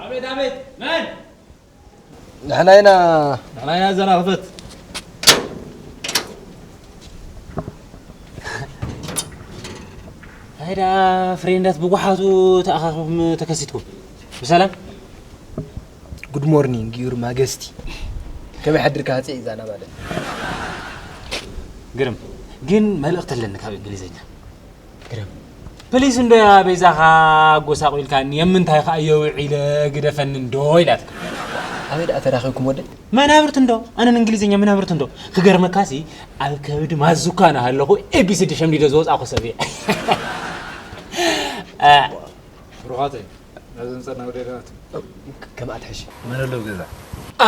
ኣቤት፣ ኣቤት፣ መን? ንሕና ኢና። ንሕና ኢና ዘና ክፈት። እንታይ ደኣ ፍሬንዳት ብጓሓቱ ተኣኻኺብኩም ተከሲትኩም? ብሰላም? ጉድ ሞርኒንግ ዩር ማጀስቲ። ከመይ ሓድርካ ሃፀይ ኢዛና ማለት? ግርም፣ ግን መልእኽቲ ኣለኒ ካብ እንግሊዝኛ። ግርም። ፕሊስ እንዶ ያ በይዛኻ ኣጎሳቑልካኒ፣ የምንታይ ኸኣ የውዒለ ግደፈኒ እንዶ ኢላትካ። ኣበይ ደኣ ተራኺብኩም ወደይ? መናብርት እንዶ፣ ኣነን እንግሊዝኛ መናብርት እንዶ። ክገርመካሲ ኣብ ከብዲ ማዙካ እናሃለኹ ኤ ቢ ሲ ዲ ሸምዲደ ዝወጻኹ ሰብ እየ። እ፣ ብሩኻተይ፣ ናብዚ ምጸና ወደይ ደኣ ከም ኣትሕሽ። መን ኣሎ ኣብ ገዛ?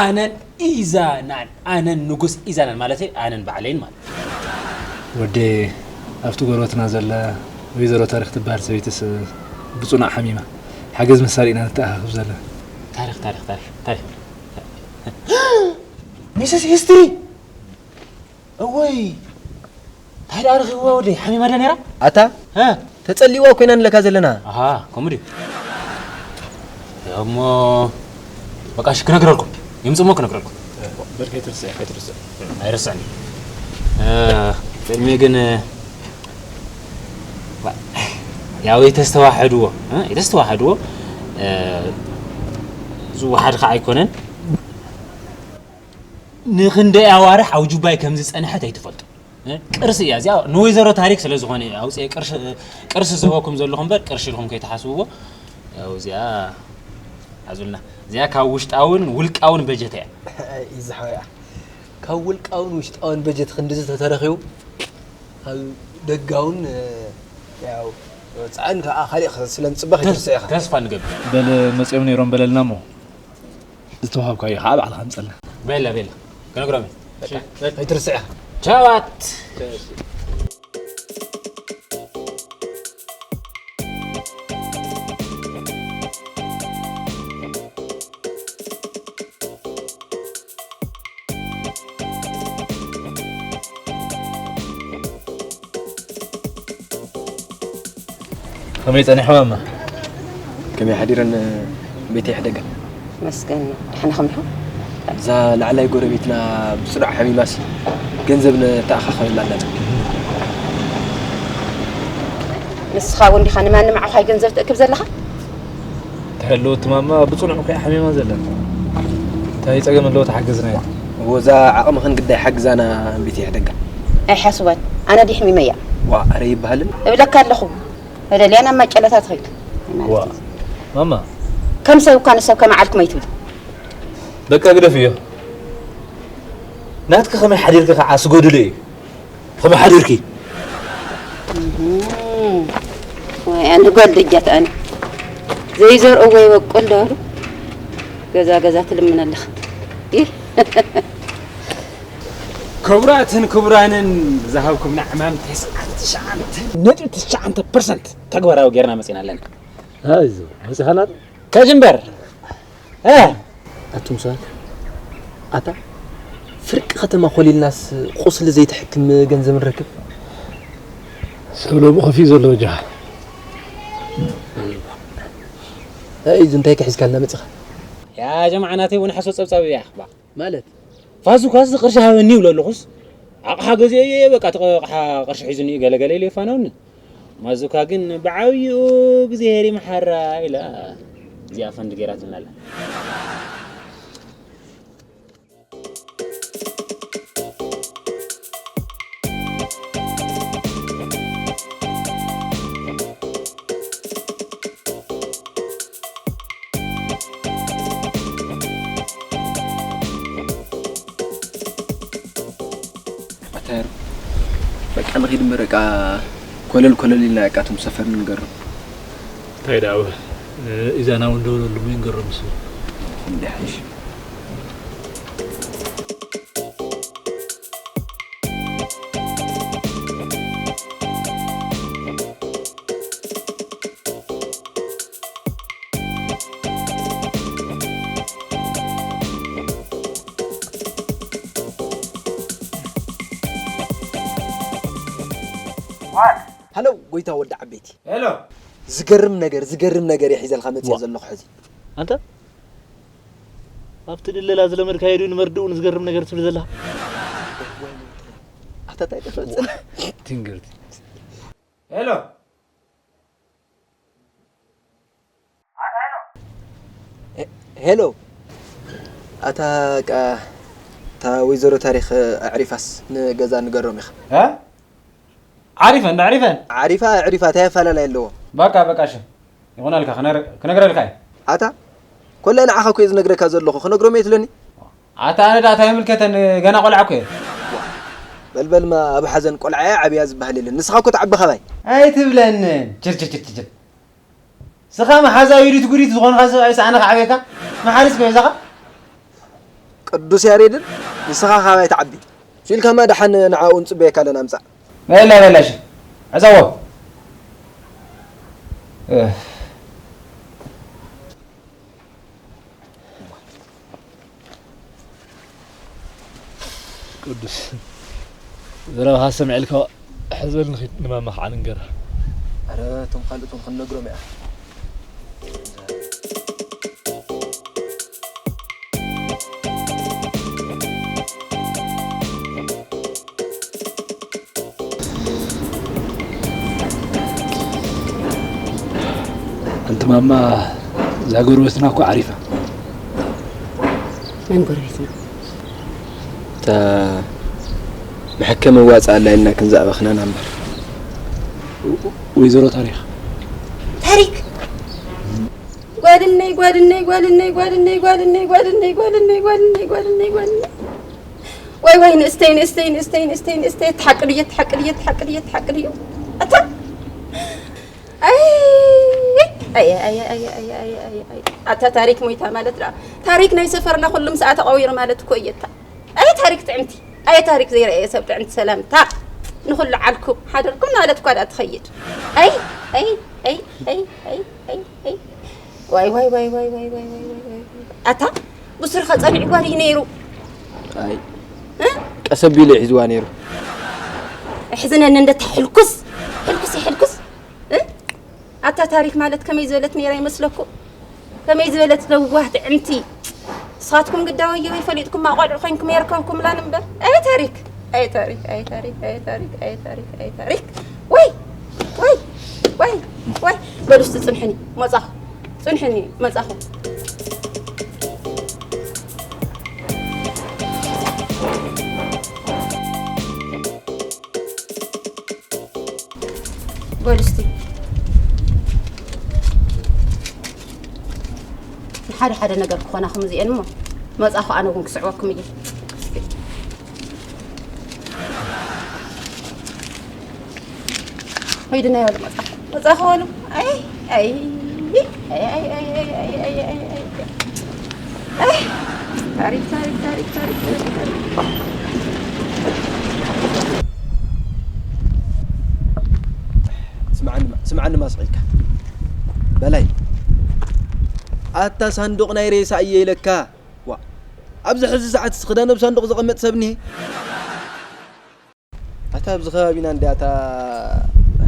ኣነን ኢዛናን፣ ኣነን ንጉስ ኢዛናን ማለተይ ኣነን ባዕለይን ማለት። ወደይ ኣብቲ ጎረቤትና ዘላ ወይዘሮ ታሪክ ትበሃል ሰበይትስ ብጽኑዕ ሓሚማ። ሓገዝ መሳሪእና ንተኣኻኽብ ዘለና። ታሪክ፣ ታሪክ፣ ታሪክ፣ ታሪክ። ሚስስ ሂስትሪ! እወይ! እንታይ ደኣ ረኺብዋ ወደይ? ሓሚማ ድያ ነይራ? ኣታ? እ? ተጸሊእዋ ኮይና ንለካ ዘለና። ኣሃ፣ ከምኡ ድዩ? እሞ በቃ እሺ፣ ክነግረልኩም። ይምጽእ እሞ ክነግረልኩም። በል ከይትርስዕ፣ ከይትርስዕ። ኣይርስዕን። እ፣ ቅድሚ ግን፣ ባ-፣ ያው የተስተዋሐድዎ፣ እ፣ የተስተዋሐድዎ፣ እ፣ ዝወሓድ ከዓ ኣይኮነን። ንኽንደይ ኣዋርሕ ኣብ ጁባይ ከም ዝጸንሐት ኣይትፈልጡ። እ? ቅርሲ እያ እዚኣ። ንወይዘሮ ታሪክ ስለ ዝኾነ እየ ኣውፅኤ ቅርሺ፣ ቅርሲ ዝህበኩም ዘለኹ እምበር ቅርሺ ኢልኩም ከይትሓስብዎ። ያው እዚኣ ሓዙልና። እዚኣ ካብ ውሽጣውን ውልቃውን በጀት እያ። እዩ ዝሓወያ። ካብ ውልቃውን ውሽጣውን በጀት ክንድዚ ተተረኺቡ፣ ካብ ደጋውን፣ እ፣ ያው፣ ወፃእን ከዓ ካሊእ ስለ ንፅበ ተስ-፣ ከይትርስዕ ኢኻ። ተስፋ ንገብር። በል መፂኦም ነይሮም በለልና እሞ። ዝተዋሃብካዮ ከዓ ባዕልኻ ኣምፀልና። ቤላ፣ ቤላ። ክነግሮም እየ። በቃ፣ እሺ። ከይትርስዕ ኢኻ። ቻዋት። ከመይ ጸኒሑ ማማ? ከመይ ሓዲረን ቤተይ ሕደጋ? መስገን፣ ደሓን ኢኹም ዲኹም? እዛ ላዕላይ ጎረቤትና ብስሩዕ ሓሚማሲ ገንዘብ ነተኣኻኸበላ ኣለና። ንስኻ እውን ዲኻ ንማንም ዓኻይ ገንዘብ ትእክብ ዘለኻ? ተሕልውቲ ማማ ብጽኑዕ እኮ እያ ሓሚማ ዘላ። እንታይ ጸገም ኣለዎ ተሓገዝናያ? እዎ፣ እዛ ዓቕምኽን ግዳይ ሓግዛና እምቢት ይሕደጋ። ኣይሓስቦን። ኣነ ድየ ሕሚመያ? ዋ፣ ኣረ ይበሃልን። እብለካ ኣለኹ። መደልያ ናብ ማጨለታ ትኸይድ። ዋ፣ ማማ። ከም ሰብ እኳ ንሰብ ከመዓልኩም ኣይትብል። በቃ ግደፍዮ። ናትኪ ከመይ ሓዲርኪ ከዓ ስገድሉ እዩ። ከመይ ሓዲርኪ? እህ፣ ወይ ኣነ ጓል ደጃት ኣነ። ዘይዘርኦ ወይ በቁል ዳሩ ገዛ ገዛ ትልምን ኣለኻ። ይህ ክቡራትን ክቡራንን ዝሃብኩምና ዕማም ተስዓን ትሽዓንተን ነጥቢ ትሽዓንተ ፐርሰንት ተግባራዊ ጌርና መጺና ኣለና። ኣይዞ፣ መጺኻና። ከጅምበር። እ። ኣቱም ሰባት፣ ኣታ ፍርቂ ከተማ ኮሊልናስ ቁስሊ ዘይትሕክም ገንዘብ ንረክብ። ሰብ ለቡ ከፊኡ ዘሎ ወጃ። ኣይ፣ እዚ እንታይ ከሒዝካልና መጺኻ? ያ ጀማዓ ናተይ እውን ሓሶት ጸብጻብ እያ። ባ። ማለት? ፋዙካስ ቅርሺ ሃበኒ ይብሎ ኣለኹስ፣ ኣቕሓ ገዚኦ እየ፣ በቃ፣ እቲ ኣቕሓ ቅርሺ ሒዙኒ እዩ፣ ገለ ገለ ኢሉ የፋነወኒ። ማዙካ ግን ብዓብይኡ እግዚኣብሔር ይምሓራ ኢላ እዚኣ ፈንድ ገይራትልና ኣላ። በቃ ንኺድ እምበር፣ በቃ ኮለል ኮለል ኢልና በቃ እቶም ሰፈር ንንገሮም። እንታይ ደኣ፣ ኢዛና እውን ደወለሉ እሞ ይንገሮም እሱ። እንዲያ፣ እሺ። ሃሎ ጎይታ ወዲ ዓበይቲ። ሄሎ። ዝገርም ነገር፣ ዝገርም ነገር እየ ሒዘልካ መፅየ ዘለኹ ሕዚ። ኣንተ ኣብቲ ድለላ ዝለመድካዮ ድዩ ንመርድኡ ንዝገርም ነገር ትብል ዘላ? ኣታ እንታይ ተፈፅም? ትንግርቲ። ሄሎ። ሄ-፣ ሄሎ። ኣታ ቃ-፣ እታ ወይዘሮ ታሪኽ ኣዕሪፋስ ንገዛ ንገሮም ኢኻ። እ? ዓሪፈን፣ ዶ ዓሪፈን? ዓሪፋ፣ ኣዕሪፋ፣ እንታይ ኣፈላላይ ኣለዎ? በቃ፣ በቃ፣ እሺ። ይኹነልካ፣ ክነር-፣ ክነግረልካ እየ። ኣታ፣ ኮለ ንዓኻ እኮ እየ ዝነግረካ ዘለኹ፣ ክነግሮም እየ ትብለኒ? ኣታ፣ ኣነ ደኣ እንታይ ይምልከተኒ፣ ገና ቆልዓ እኮ እየ። በልበልማ፣ ኣብ ሓዘን ቆልዓ እያ ዓብያ ዝበሃል የለን። ንስኻ እኮ ትዓቢ ካባይ። ኣይትብለንን። ችር፣ ችር፣ ችር፣ ችር። ስኻ መሓዛ ዩዲት ጉዲት ዝኾንካ ሰብኣይ ሰኣነ ክዓብየካ? መሓሪስ ከበዛኻ? ቅዱስ ያሬድን ንስኻ ካባይ ትዓቢ። ፊልካማ ደሓን ንዓኡ ንጽበየካ ኣለና፣ ምጻእ። በላ፣ በላ፣ እሺ። ዕጸዎ። እህ። ቅዱስ። ዘረባኻ ሰሚዐልካ ሕዝበል ንኺድ ንማማ ከዓ ንንገራ። ኣረ፣ እቶም ካልኦት እውን ክንነግሮም እያ። ኣንቲ ማማ፣ እዛ ጎረቤትና እኮ ዓሪፋ። መን ጎረቤትና? እታ መሐከሚ ዋጻ ኣላ ኢልና ክንዛዕባ ክናና እምበር። ወይዘሮ ታሪኽ። ታሪክ? ጓድነይ፣ ጓድነይ፣ ጓድነይ፣ ጓድነይ፣ ጓድነይ፣ ጓድነይ፣ ጓድነይ፣ ጓድነይ፣ ጓድነይ፣ ጓድነይ። ዋይ፣ ዋይ፣ ንእስተይ፣ ንእስተይ፣ ንእስተይ፣ ንእስተይ፣ ንእስተይ፣ ትሓቂ ድየ፣ ትሓቂ ድየ፣ ትሓቂ ድየ፣ ትሓቂ ድየ? ኣታ! ኣይ፣ ኣይ፣ ኣይ፣ ኣታ ታሪክ ሞይታ ማለት ደኣ። ታሪክ ናይ ሰፈርና ኩሉ ምስኣ ተቐዊሩ ማለት እኮ እየታ። ኣየ ታሪክ ጥዕምቲ፣ ኣየ ታሪክ ዘይረኣየ ሰብ ጥዕምቲ ሰላምታ። ንኹሉ ዓልኩም ሓደርኩም ማለት እኳ ደኣ ትኸይድ። ኣይ፣ ኣይ፣ ኣይ፣ ኣይ፣ ኣይ፣ ኣይ፣ ኣይ። ዋይ፣ ዋይ፣ ዋይ። ኣታ ብሱርኻ ጸኒዕዋ ድዩ ነይሩ? ኣይ፣ እ? ቀስ ኣቢሉ እዩ ሒዝዋ ነይሩ። ኣሕዝነኒ እንደታ ሕልኩስ፣ ሕልኩስ፣ ሕልኩስ። እ? ኣታ ታሪክ ማለት ከመይ ዝበለት ነይራ ይመስለኩም? ከመይ ዝበለት ለዋህ ጥዕምቲ። ንስኻትኩም ግዳ ወዮ ይፈሊጥኩም ቆልዑ ኮይንኩም የርከብኩምላን እምበር። ኣይ ታሪክ፣ ኣይ ታሪክ፣ ኣይ ታሪክ፣ ኣይ ታሪክ፣ ኣይ ታሪክ፣ ኣይ ታሪክ። ወይ፣ ወይ፣ ወይ፣ ወይ። በሉ እስቲ ጽንሑኒ፣ መጻኹ። ጽንሑኒ፣ መጻኹ። በሉ እስቲ። ንሓደ ሓደ ነገር ክኾናኹም እዚአን እሞ፣ መጻኹ ኣነ እውን ክስዕበኩም እየ። ሂድና ይበሉ መጻኹ። መጻኹ በሉ። ኣይ፣ ኣይ፣ ኣይ፣ ኣይ። ኣይ፣ ታሪክ፣ ታሪክ፣ ታሪክ፣ ታሪክ፣ ታሪክ፣ ታሪክ። ስምዓኒ፣ ስምዓኒ ማስቕ ኢልካ። በላይ፣ ኣታ ሳንዱቕ ናይ ሬሳ እየ ኢለካ። ዋ፣ ኣብዚ ሕዚ ሰዓት ክዳን ኣብ ሳንዱቕ ዘቐመጥ ሰብ እኒሀ? ኣታ ኣብዚ ከባቢና እንድያ እታ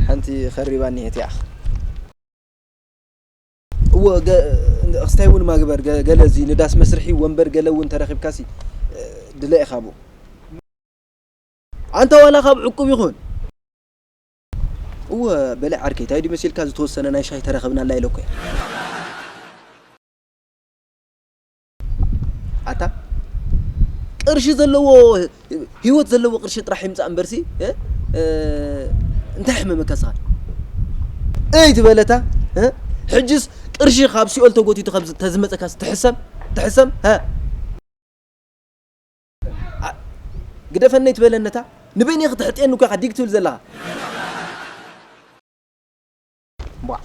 ሓንቲ ኸሪባ እኒሄት እያ። እወ፣ ገ-፣ ክስታይ እውን ማግበር፣ ገ-፣ ገለ እዚ ንዳስ መስርሒ ወንበር ገለ እውን ተረኺብካሲ፣ እ፣ ድለ ኢኻ ብኡ። ኣንታ ዋላ ካብ ዕቁብ ይኹን። እወ፣ በለ ዓርከይ፣ እንታይ ድዩ መሲልካ ዝተወሰነ ናይ ሻሂ ተረኸብናላ ኢለ እኮ እየ። ኣታ ቅርሺ ዘለዎ፣ ህይወት ዘለዎ ቅርሺ ጥራሕ ይምጻእ እምበርሲ፣ እ? እ፣ እንታይ ሕመመካ ስኻ? እይ ትበለታ፣ እ? ሕጅስ ቅርሺ ካብ ሲኦል ተጎቲቱ ካብ ዝ-፣ ተዝመጸካስ ትሕሰም፣ ትሕሰም፣ ሀ? ኣ-፣ ግደፈኒ ትበለነታ? ንበይነይ ክትሕጥየኒ እኮ ኢኻ ዲግ ትብል ዘለኻ። ቧዕ፣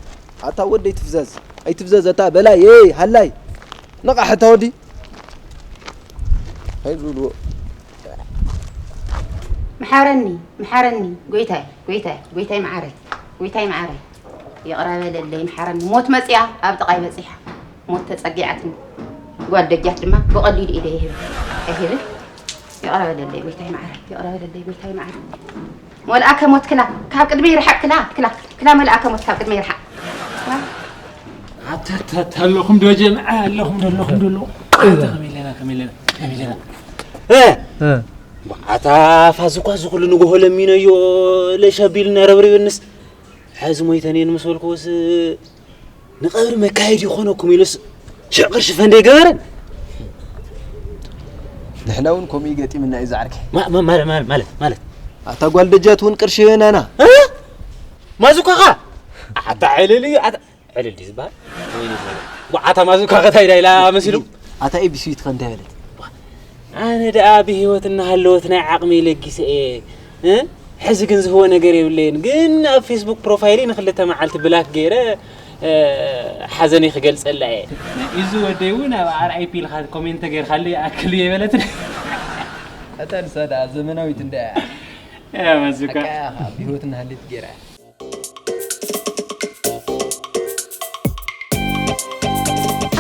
ኣታ ወደይ ትፍዘዝ፣ ኣይትፍዘዝ፣ ኣታ በላይ፣ ኤይ፣ ሃላይ። ንቓሕ፣ ኣታ ወዲ። እንታይ ዝብልዎ? ምሓረኒ፣ ምሓረኒ፣ ጎይታይ፣ ጎይታይ፣ ጎይታይ መዓረይ፣ ጎይታይ መዓረይ። ይቕረ በለለይ፣ ምሓረኒ። ሞት መጺኣ፣ ኣብ ጥቓይ በጺሓ። ሞት ተጸጊዓትኒ። ጓል ደጃት ድማ ብቐሊሉ ኢደ ይህብ፣ ኣይህብን። ይቕረ በለለይ፣ ጎይታይ መዓረይ፣ ይቕረ በለለይ፣ ጎይታይ መዓረይ። መልኣከ ሞት ክላ፣ ካብ ቅድመይ ርሓቕ ክላ፣ ክላ፣ ክላ መልኣከ ሞት ካብ ቅድመይ ርሓቕ። ኣታ፣ ኣታ፣ ኣታ ኣለኹም ዶ ጀምዓ፣ ኣለኹም ዶ፣ ኣለኹም ዶ፣ ኣለኹም። ኣታ ከመይ ኣለና፣ ከመይ ኣለና፣ ከመይ ኣለና። እ! እ! ኣታ ፋዝ እኳ እዚ ኩሉ ንግሆ ለሚነዮ፣ ለሸቢልና ረብሪብንስ። ሕዚ ሞይተን እየን ምስ በልክዎስ፣ ንቐብሪ መካየዲ ይኾነኩም ኢሉስ ሽዕ ቅርሺ ፈንደ ይገበረን። ንሕና እውን ከምኡ እዩ ገጢምና እዩ ዝዓርከይ። ማ-፣ ማ-፣ ማለት፣ ማለት፣ ማለት፣ ማለት። ኣታ ጓል ደጃት እውን ቅርሺ የበናና። እ? ማዙካኻ? ኣታ ዕልል እዩ፣ ኣታ ዕልል ድዩ ዝበሃል? ወይኔ ዝበሃል። ጓዓታ ማዙካኸ እንታይ ኢላ ኢላ መሲሉ? ኣታ ኤ ቢ ሲ ዊትኸ እንታይ በለት? ኣነ ደኣ ብህይወት እናሃለወት ናይ ዓቕመይ ለጊሰ እየ። እ? ሕዚ ግን ዝህቦ ነገር የብለይን። ግን ኣብ ፌስቡክ ፕሮፋይለይ ንክልተ መዓልቲ ብላክ ገይረ፣ እ፣ ሓዘነይ ክገልጸላ እየ። እዚ ወደይ እውን ኣብ ኣር ኣይ ፒ ኢልካ ኮሜንት ተገይርካሉ ይኣክል እየ በለትኒ። ኣታ ንሳ ደኣ ዘመናዊት እንዳ እያ። እያ፣ መዝካ። ሓቃ እያ፣ ብህይወት እናሃለየት ገይራ እያ።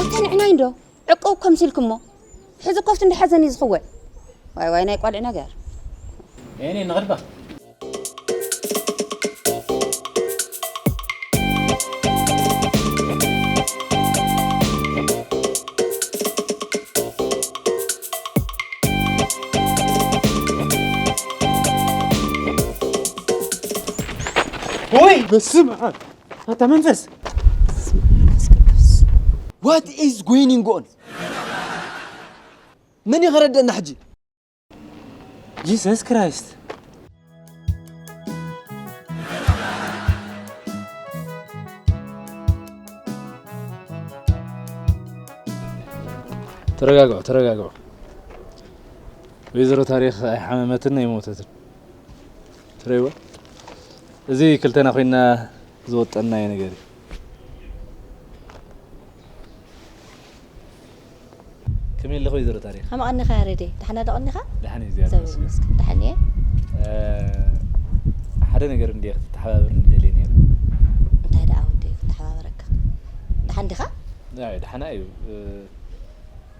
ኣታ ንዕናይ እንዶ ዕቁብ ከምሲልኩሞ፣ ሕዚ ኮፍቲ እንዳ ሓዘን እዩ ዝኽወዕ። ዋይ ዋይ ናይ ቆልዕ ነገር። እኔ ንኽድባ። ወይ በስመ ኣብ። ኣታ መንፈስ። በስመ ኣብ መንፈስ ቅዱስ። What is going on? መን እዩ ከረደና ሕጂ? ጂሰስ ክራይስት። ተረጋግዑ፣ ተረጋግዑ። ወይዘሮ ታሪኽ ኣይሓመመትን ኣይሞተትን። ትርእይዎ? እዚ ክልተና ኮይንና ዝወጠንናዮ ነገር እዩ። ከመይ ኣለኺ ወይዘሮ ታሪኽ? ከመይ ቀኒኻ ያሬደይ? ደሓና ዶ ቀኒኻ? ደሓን እየ፣ እግዚኣብሔር እግዚኣብሔር ይመስገን። ይመስገን። ደሓን እየ። እ፣ ሓደ ነገር እንድየ ክትተሓባበርኒ ደልየ ነይረ። እንታይ ደኣ ወደይ ክተሓባበረካ? ደሓን ዲኻ? ኣይ፣ ደሓና እዩ። እ፣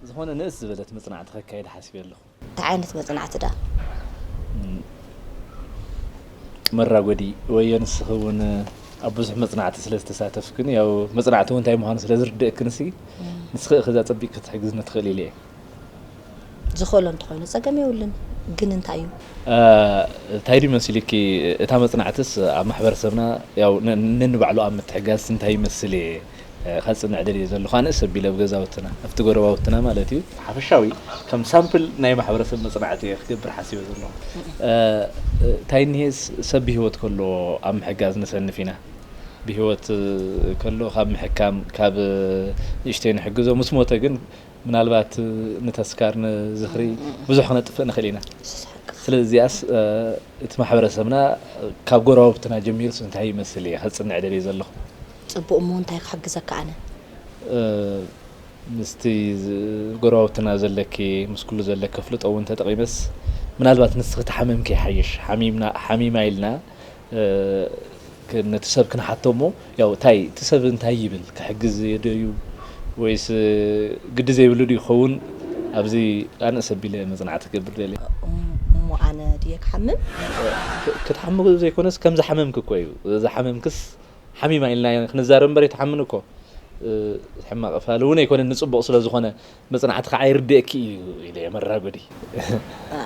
ዝኾነ ንእስ ዝበለት መጽናዕቲ ከካይድ ሓሲበ ኣለኹ። እንታይ ዓይነት መጽናዕቲ ደኣ? እም፣ መራጎዲ ወይ ንስኺ እውን ኣብ ብዙሕ መጽናዕቲ ስለ ዝተሳተፍክን፣ ያው መጽናዕቲ እውን እንታይ ምዃኑ ስለ ዝርድእክን ሲ፣ እም። ንስኺ እዛ ጸቢቕ ክትሕግዝኒ ትኽእሊ ኢለ እየ። ዝኽእሎ እንተኾይኑ ጸገም የብሉን፣ ግን እንታይ እዩ? እ፣ እንታይ ድዩ መሲልኪ፣ እታ መጽናዕትስ ኣብ ማሕበረሰብና ያው ነ-፣ ነንባዕሉ ኣብ ምትሕጋዝ እንታይ ይመስል እየ፣ እ፣ ከጽንዕ ደልየ ዘለኹ፣ ኣነ ሰብ ኢለ ኣብ ገዛውትና፣ ኣብቲ ጎረባውትና ማለት እዩ። ሓፈሻዊ ከም ሳምፕል ናይ ማሕበረሰብ መጽናዕቲ እየ ክገብር ሓሲበ ዘለኹ። እ፣ እ፣ እንታይ እኒሄ ስ-፣ ሰብ ብህይወት ከሎ ኣብ ምሕጋዝ ነሰንፍ ኢና። ብህይወት፣ እ፣ ከሎ ካብ ምሕካም፣ ካብ፣ እ፣ ንእሽተይ ንሕግዞ፣ ምስ ሞተ ግን ምናልባት፣ እ፣ ንተስካር፣ ንዝኽሪ እም፣ እም፣ እም። ብዙሕ ክነጥፍእ ንኽእል ኢና። እሱስ ሓቅኻ። ስለዚ እዚኣስ፣ እ፣ እቲ ማሕበረሰብና ካብ ጎረባብትና ጀሚሩስ እንታይ ይመስል እየ ከጽንዕ ደልየ ዘለኹ። ጽቡቕ እሞ እንታይ ክሕግዘካ ኣነ? እ፣ ምስቲ ዝ-፣ ጎረባብትና ዘለኪ፣ ምስ ኩሉ ዘለኪ ኣፍልጦ እውን ተጠቒመስ፣ ምናልባት ንስኺ ተሓመምኪ ይሓይሽ። ሓሚምና፣ ሓሚማ ኢልና፣ እ፣ ክ-፣ ነቲ ሰብ ክንሓቶ እሞ፣ ያው፣ እንታይ፣ እቲ ሰብ እንታይ ይብል? ክሕግዝ ዶ እዩ? ወይስ፣ እ፣ ግዲ ዘይብሉ ድዩ ይኸውን? ኣብዚ ኣነ ሰብ ኢለ መጽናዕቲ ክገብር ደልየ። እም-፣ እሞ ኣነ ድየ ክሓምም? እ፣ ክ-፣ ክትሓሚ ዘይኮነስ፣ ከም ዝሓመምኪ እኮ እዩ። ዝሓመምክስ ሓሚማ ኢልና ክንዛረብ እምበር፣ ኣይትሓምን እኮ። እ፣ ሕማቕ ፋል እውን ኣይኮነን፣ ንጽቡቕ ስለ ዝኾነ። መጽናዕቲ ከዓ ይርድእኪ እዩ ኢለ እየ መራጎዲ። አ፣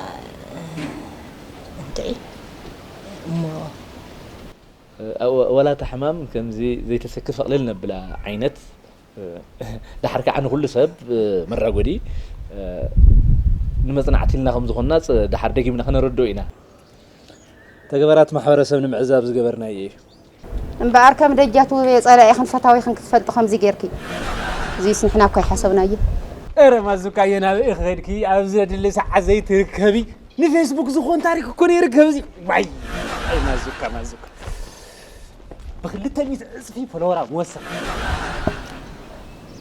እንድዒ እሞ፣ እ፣ ወ-፣ ወላ እታ ሕማም ከምዚ ዘይተሰክፍ ኣቕልል ነብላ ዓይነት፣ እ፣ ደሓር ከዓ ንኹሉ ሰብ፣ እ፣ መራጎዲ፣ እ፣ ንመጽናዕቲ ኢልና ከም ዝኾንና ጽ-፣ ደሓር ደጊምና ከነረድኦ ኢና። ተግባራት ማሕበረሰብ ንምዕዛብ ዝገበርናዮ እዩ። እምበኣር ከም ደጃት ውቤ ጸላኢኽን ፈታዊኽን ክትፈልጢ ከምዚ ጌርኪ። እዚስ ንሕና እኮ ኣይሓሰብናዮ። ኧረ ማዙካየ ናበይ ኢኺ ኸድኪ? ኣብ ዘድሊ ሰዓት ዘይትርከቢ። ንፌስቡክ ዝኾን ታሪክ እኮ ነይሩ ከምዚ። ዋይ፣ ኣይ ማዙካ፣ ማዙካ። ብክልተ ሚእቲ ዕጽፊ ፎሎወራ ምወሰኽ።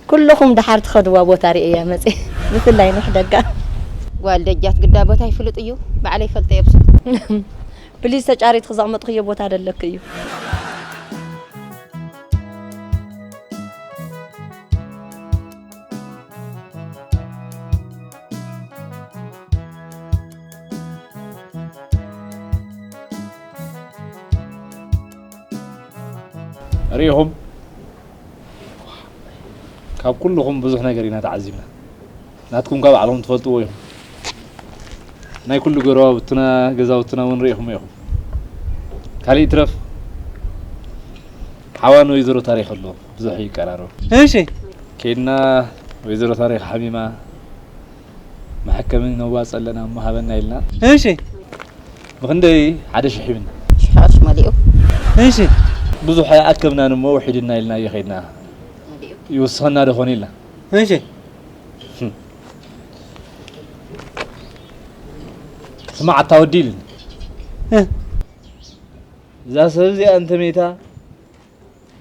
ኩልኹም ደሓር ትኸድዋ ቦታ ርእየ እያ መፅየ። ብፍላይ ኑሕ ደጋ። ጓል ደጃት ግዳ ቦታ ይፍልጥ እዩ። ባዕለይ ይፈልጠ እየ ብሱ። ፕሊዝ ተጫሪት ክዘቕመጥኽዮ ቦታ ደለክ እዩ። ርኢኹም ካብ ኩልኹም ብዙሕ ነገር ኢና ተዓዚብና። ናትኩም ካብ ባዕልኹም ትፈልጥዎ ኢኹም። ናይ ኩሉ ጎረባብትና ገዛውትና እውን ርኢኹም ኢኹም። ካልእ ይትረፍ ሓዋን ወይዘሮ ታሪክ ኣሎ ብዙሕ ይቀራረቡ። እሺ ኬድና ወይዘሮ ታሪክ ሓሚማ መሐከሚ ነዋፀ ኣለና እሞ ሃበና ኢልና እሺ ብክንደይ ሓደ ሽሕ ሂብና ሽሕ ቅርሺ መሊኡ። እሺ ብዙሕ ኣይኣከብናን እሞ ውሒድና ኢልና እየ ኸይድና ይውስኸና ዶ ኾን ኢልና እሺ ስማዕ ኣታ ወዲ ኢልን እ። እዛ ሰብ እዚኣ እንተሜታ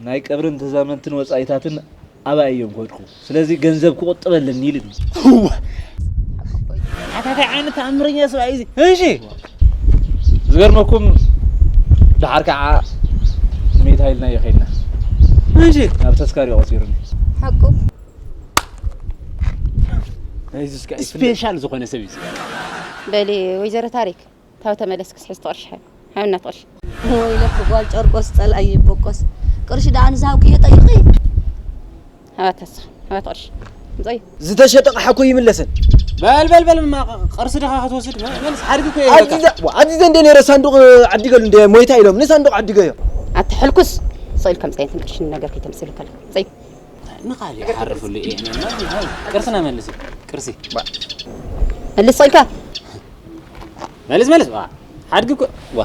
ናይ ቀብርን ተዛመድትን ወፃኢታትን ኣባይ እዮም ክወድቁ ስለዚ ገንዘብ ክቁጥብ ኣለኒ ኢልን እዩ ኣታ እንታይ ዓይነት ተኣምረኛ ሰብኣይ እዚ እሺ ዝገርመኩም ደሓር ከዓ ሜታ ኢልና እየ ከይድና እሺ ናብ ተስካሪ ቆፂሩኒ ሓቁ ስፔሻል ዝኾነ ሰብ እዩ በሊ ወይዘሮ ታሪክ ታው ተመለስ ክስሕዝ ትቕርሽ ሓብና ትቕርሽ ወይለኪ ጓል ጨርቆስ ጸላኢ ይበቆስ ቅርሺ ደኣ ንዝሃብክዮ ጠይቂ ሃባ ተስኻ ሃባ ትቕርሽ ምፀዩ ዝተሸጠ ኣቕሓ እኮ ይምለሰን በል በል በል ማ ቅርሲ ድኻ ክትወስድ መልስ ሓድጊ እኮ የብለካ ኣዚዘ እንደ ነረ ሳንዱቕ ዓዲገሉ እንደ ሞይታ ኢሎም ንሳንዱቕ ዓዲገዮ ኣቲ ሕልኩስ ስቕ ኢልካ ምፀየትን ቅርሺ ነገር ከይተምፅሉ ከለ ምፀዩ ንኻሊእ ሓርፍሉ እየ ቅርስና መልስ ቅርሲ መልስ ስቕ ኢልካ መልስ መልስ ሓድጊ እኮ ዋ